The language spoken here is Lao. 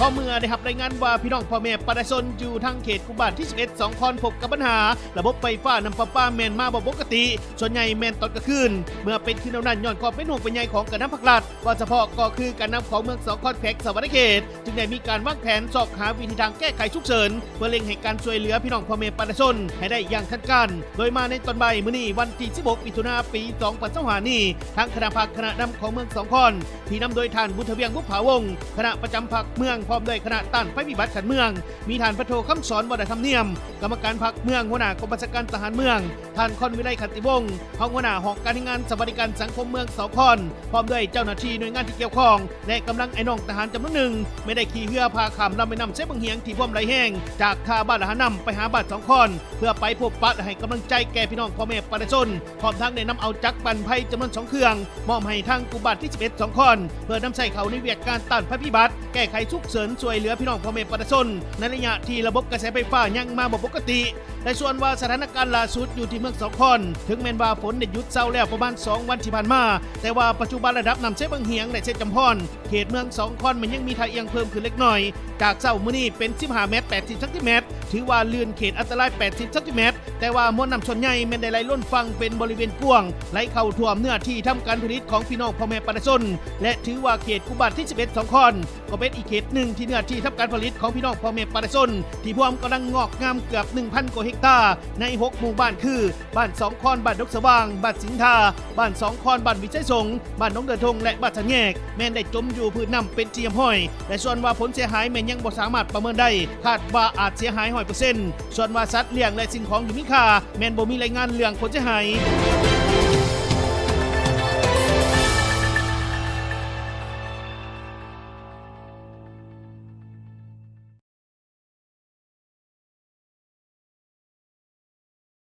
ເພາະເມື່ອໄດ້ຮັບລາຍງານວ່າ ພີ່ນ້ອງພໍ່ແມ່ປະຊາຊົນຢູ່ທາງເຂດກຸ່ມບ້ານທີສິບເອັດ ສອງຄອນ ພົບກັບບັນຫາລະບົບໄຟຟ້າ ນ້ຳປະປາແມ່ນມາບໍ່ປົກກະຕິ, ສ່ວນໃຫຍ່ແມ່ນຕອນກາງຄືນ. ເມື່ອເປັນຄືແນວນັ້ນ ຍ້ອນຄວາມເປັນຫ່ວງເປັນໃຍຂອງການນຳພາກລັດ, ເວົ້າສະເພາະກໍຄືການນຳຂອງເມືອງສອງຄອນ ແຂວງສະຫວັນນະເຂດ ຈຶ່ງໄດ້ມີການວາງແຜນຊອກຫາວິທີທາງແກ້ໄຂສຸກເສີນ ເພື່ອເລັ່ງໃຫ້ການຊ່ວຍເຫຼືອພີ່ນ້ອງພໍ່ແມ່ປະຊາຊົນໃຫ້ໄດ້ຢ່າງທັນການ. ໂດຍມາໃນຕອນບ່າຍມື້ນີ້ ວັນທີສິບຫົກ ມິຖຸນາ ປີສອງພັນຊາວຫ້ານີ້, ທາງຄະນະພັກຄະນະນຳຂອງເມືອງສອງຄອນ ທີ່ນຳໂດຍທ່ານ ບຸນທະວຽງ ບຸບຜາວົງ ຄະນະປະຈຳພັກເມືອງ ພ້ອມດ້ວຍຄະນະຕ້ານໄພພິບັດຂັ້ນເມືອງ, ມີທ່ານ ພັນໂທ ຄຳສອນ ວໍລະທຳນຽມ ກຳມະການພັກເມືອງ, ຫົວໜ້າກອງບັນຊາການທະຫານເມືອງ, ທ່ານ ຄອນວິໄລ ຂັນຕິວົງ ຮອງຫົວໜ້າຫ້ອງການແຮງງານ ສະຫວັດດີການສັງຄົມເມືອງສອງຄອນ ພ້ອມດ້ວຍເຈົ້າໜ້າທີ່ໜ່ວຍງານທີ່ກ່ຽວຂ້ອງ ແລະ ກຳລັງອ້າຍນ້ອງທະຫານຈຳນວນໜຶ່ງ ແມ່ນໄດ້ຂີ່ເຮືອຜ່າຂ້າມລຳແມ່ນ້ຳເຊບັງຫຽງທີ່ພວມໄຫຼແຮງ ຈາກທ່າບ້ານລະຫານ້ຳໄປຫາບ້ານສອງຄອນ ເພື່ອໄປພົບປະ ແລະ ໃຫ້ກຳລັງໃຈແກ່ພີ່ນ້ອງພໍ່ແມ່ປະຊາຊົນ, ພ້ອມທັງໄດ້ນຳເອົາຈັກປັ່ນໄຟຈຳນວນສອງເຄື່ອງ ມອບໃຫ້ທາງກຸ່ມບ້ານທີສິບເອັດ ສອງຄອນ ເພື່ອນຳໃຊ້ເຂົ້າໃນວຽກງານຕ້ານໄພພິບັດ, ແກ້ໄຂສຸກເສີນ, ຊ່ວຍເຫຼືອພີ່ນ້ອງພໍ່ແມ່ປະຊາຊົນ ໃນໄລຍະທີ່ລະບົບກະແສໄຟຟ້າຍັງມາບໍ່ປົກກະຕິ. ແລະ ສ່ວນວ່າສະຖານະການລ່າສຸດຢູ່ທີ່ເມືອງສອງຄອນ ເຖິງແມ່ນວ່າຝົນໄດ້ຢຸດເຊົາແລ້ວປະມານສອງວັນທີ່ຜ່ານມາ, ແຕ່ວ່າປັດຈຸບັນລະດັບນ້ຳເຊບັງຫຽງ ແລະ ເຊຈຳພອນ ເຂດເມືອງສອງຄອນ ມັນຍັງມີທ່າອ່ຽງເພີ່ມຂຶ້ນເລັກນ້ອຍ, ຈາກເຊົ້າມື້ນີ້ເປັນສິບຫ້າແມັດ ແປດສິບຊັງຕີແມັດ, ຖືວ່າລື່ນເຂດອັນຕະລາຍ ແປດສິບຊັງຕີແມັດ, ແຕ່ວ່າມວນນ້ຳສ່ວນໃຫຍ່ແມ່ນໄດ້ໄຫຼລົ້ນຝັ່ງເປັນບໍລິເວນກວ້າງ, ໄຫຼເຂົ້າຖ້ວມເນື້ອທີ່ທຳການຜະລິດຂອງພີ່ນ້ອງພໍ່ແມ່ປະຊາຊົນ ແລະ ຖືວ່າເຂດກຸ່ມບ້ານທີສິບເອັດ ສອງຄອນ ກໍເປັນອີກເຂດໜຶ່ງທີ່ເນື້ອທີ່ທຳການຜະລິດຂອງພີ່ນ້ອງພໍ່ແມ່ປະຊາຊົນ ທີ່ພວມກຳລັງງອກງາມເກືອບໜຶ່ງພັນກວ່າເຮັກຕາ ໃນຫົກໝູ່ບ້ານຄື ບ້ານສອງຄອນ, ບ້ານດົງສະຫວ່າງ, ບ້ານສິງທາ, ບ້ານສອງຄອນ, ບ້ານວິໄຊສົງ, ບ້ານໜອງເດີ່ນທົ່ງ ແລະ ບ້ານສັນແຍກ ແມ່ນໄດ້ຈົມຢູ່ພື້ນນ້ຳເປັນທີ່ຮຽບຮ້ອຍ ແລະ ສ່ວນວ່າຜົນເສຍຫາຍແມ່ນຍັງບໍ່ສາມາດປະເມີນໄດ້, ຄາດວ່າອາດເສຍຫາຍຮ້ອຍເປີເຊັນ. ສ່ວນວ່າສັດລ້ຽງ ແລະ ສິ່ງຂອງທີ່ມີຄ່າ ແມ່ນບໍ່ມີລາຍງານເລື່ອງຜົນເສຍຫາຍ.